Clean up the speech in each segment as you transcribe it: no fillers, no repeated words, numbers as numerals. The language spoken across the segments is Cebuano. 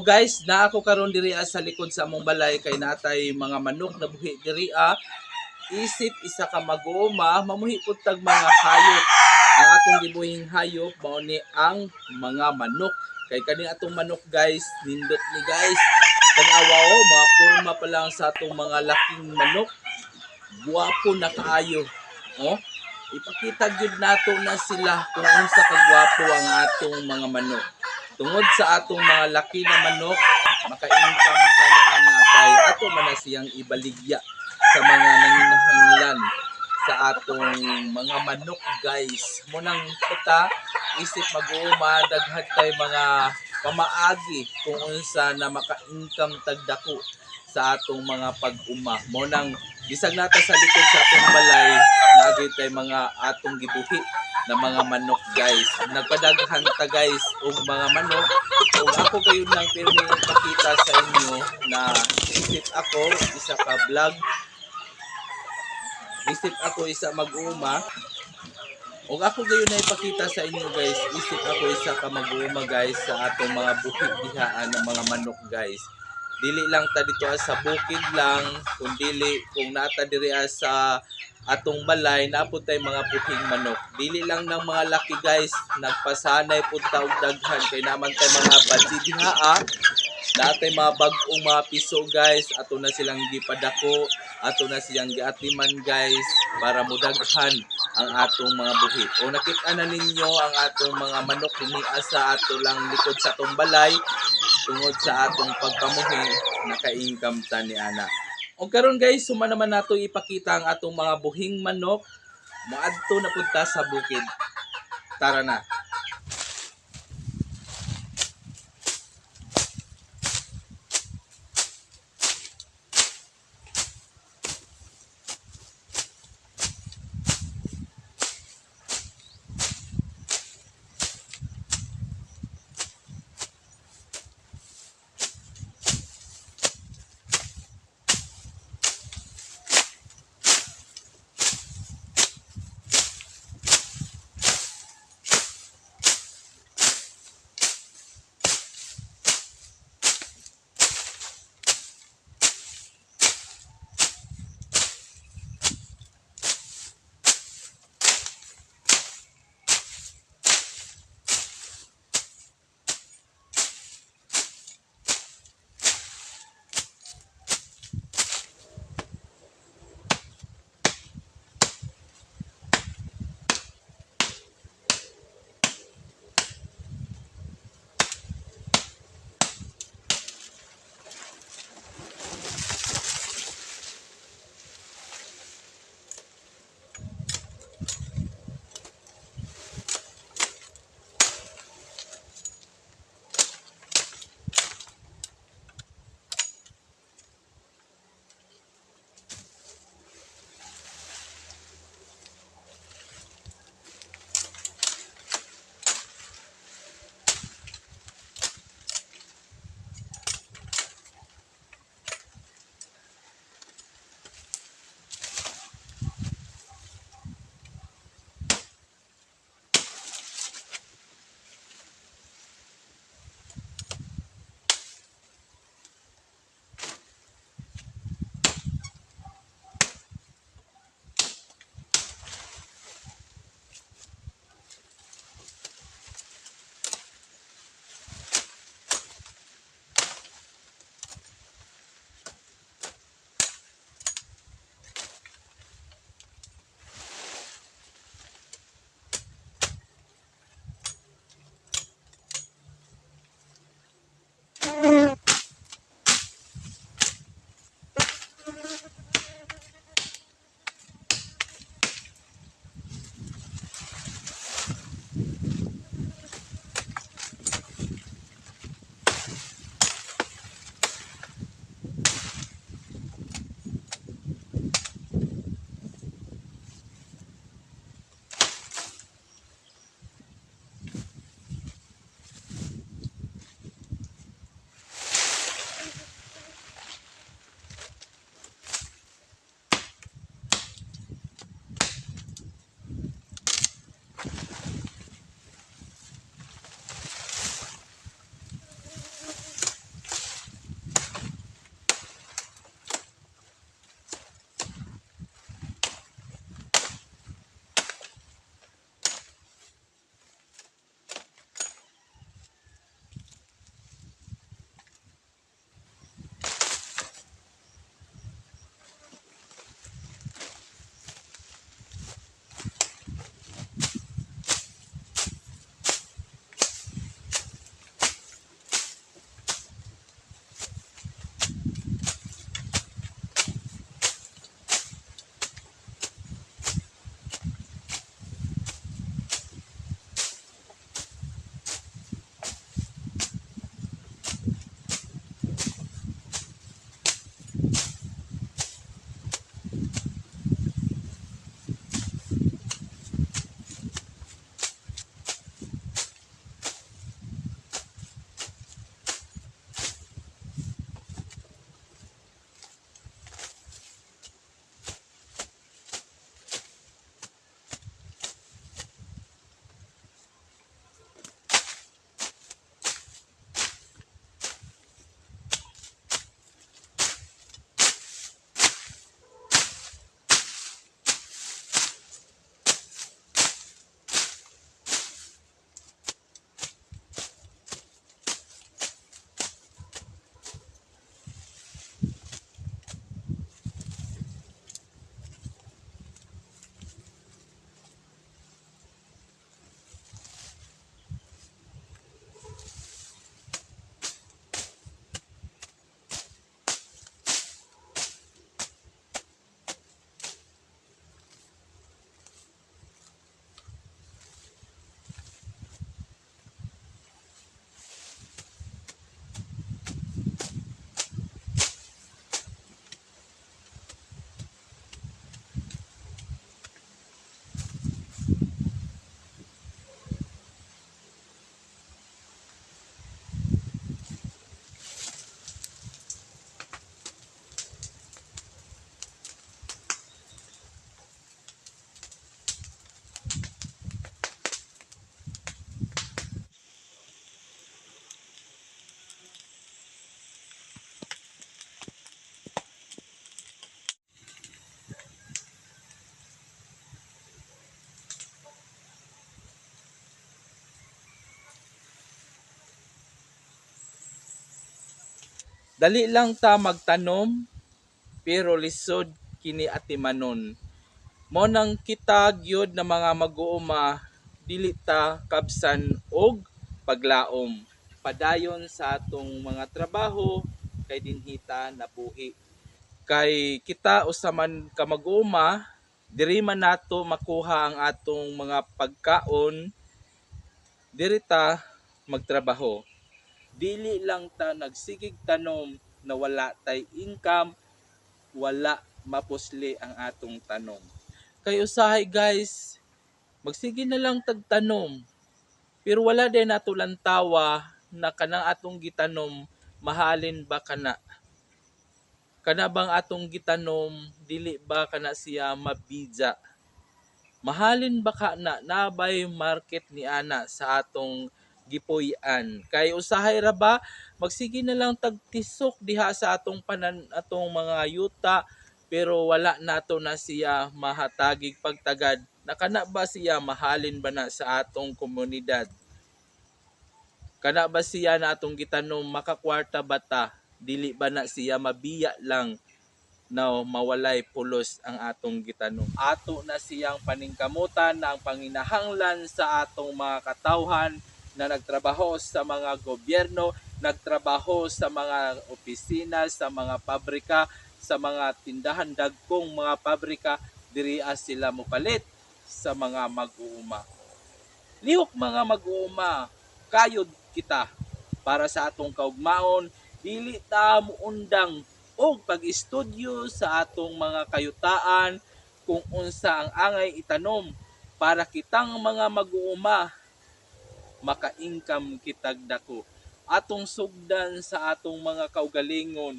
O guys, naa ako karon diri sa likod sa among balay kay natay mga manok na buhi diri. Isip isa ka mag-uuma, mamuhi pud tag mga hayop. Ang atong gibuhing hayop mao ni ang mga manok. Kay kani atong manok, guys, nindot ni, guys. Tan-awa o, mga porma pa lang sa atong mga laking manok. Guwapo na kaayo. Oh, ipakita gyud nato na sila kung unsa kagwapo ang atong mga manok. Tungod sa atong mga laki na manok, maka-income ta na ana kay ato man na siyang ibaligya sa mga nanginahanglan sa atong mga manok, guys. Munang puta, isip mag-uuma, daghan tay mga pamaagi kung unsa na maka-income tagdako sa atong mga pag-uma. Mo nang bisag nata sa likod sa atong balay, naagay tay mga atong gibuhi na mga manok, guys. Nagpadaghan ta, guys, og mga manok. Ug ako gayon lang pirmi ipakita sa inyo na isip ako isa ka vlog, isip ako isa mag-uuma. Ug ako gayon na ipakita sa inyo, guys, isip ako isa ka mag-uuma, guys, sa atong mga buhi dihaan ng mga manok, guys. Dili lang ta dito sa bukid lang, kung dili kung nata diri sa atong balay naa pud tay mga buhing manok. Dili lang ng mga laki, guys, nagpasanay pud ta og daghan kay naman tay mga badji dihaa. Natay mga bag-ong mga piso, guys, ato na silang gipadako, ato na siyang giatiman, guys, para mudaghan ang atong mga buhi. O nakita na ninyo ang atong mga manok dinhi sa ato lang likod sa atong balay tungod sa atong pagpamuhi, naka-income ta ni ana. O karon, guys, suma naman nato ipakita ang atong mga buhing manok, moadto na pud ta sa bukid. Tara na. Dali lang ta magtanom pero lisod kini atimanon. Mao nang kita gyud na mga mag-uuma, dili ta kabsan og paglaom. Padayon sa atong mga trabaho kay dinhi ta nabuhi. Kay kita usa man ka mag-uuma, diri man nato makuha ang atong mga pagkaon, diri ta magtrabaho. Dili lang ta nagsigig tanom na wala tay income, wala mapusli ang atong tanom. Kay usahay guys, magsige na lang tag tanom pero wala din nato lantawa na kanang atong gitanom mahalin ba kana. Kana bang atong gitanom dili ba kana siya mabidya? Mahalin ba kana, nabay market ni ana sa atong gipuy-an? Kay usahay ra ba magsige na lang tag tisok diha sa atong panan, atong mga yuta, pero wala nato na siya mahatagig pagtagad na kana ba siya mahalin ba na sa atong komunidad? Kana ba siya na atong gitanom makakwarta ba ta? Dili ba na siya mabiya lang na mawalay pulos ang atong gitanom? Ato na siyang paningkamutan na ang panginahanglan sa atong mga katawhan na nagtrabaho sa mga gobyerno, nagtrabaho sa mga opisina, sa mga pabrika, sa mga tindahan, dagkong mga pabrika, diri sila mopalit sa mga mag-uuma. Lihok mga mag-uuma, kayod kita para sa atong kaugmaon, dili ta muundang og pag-istudyo sa atong mga kayutaan kung unsa ang angay itanom para kitang mga mag-uuma maka-income kitag dako. Atong sugdan sa atong mga kaugalingon,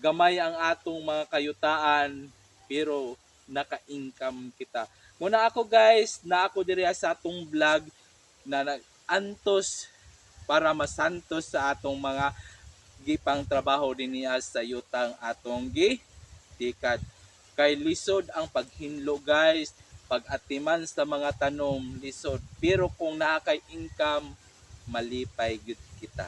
gamay ang atong mga kayutaan pero naka-income kita. Muna ako guys, na ako diri sa atong vlog na nag-antos para masantos sa atong mga gipang trabaho dinhi sa yutang atong gitikad. Kay lisod ang paghinlo guys, pag-atiman sa mga tanom lisod, pero kung naa kay income malipay gyud kita.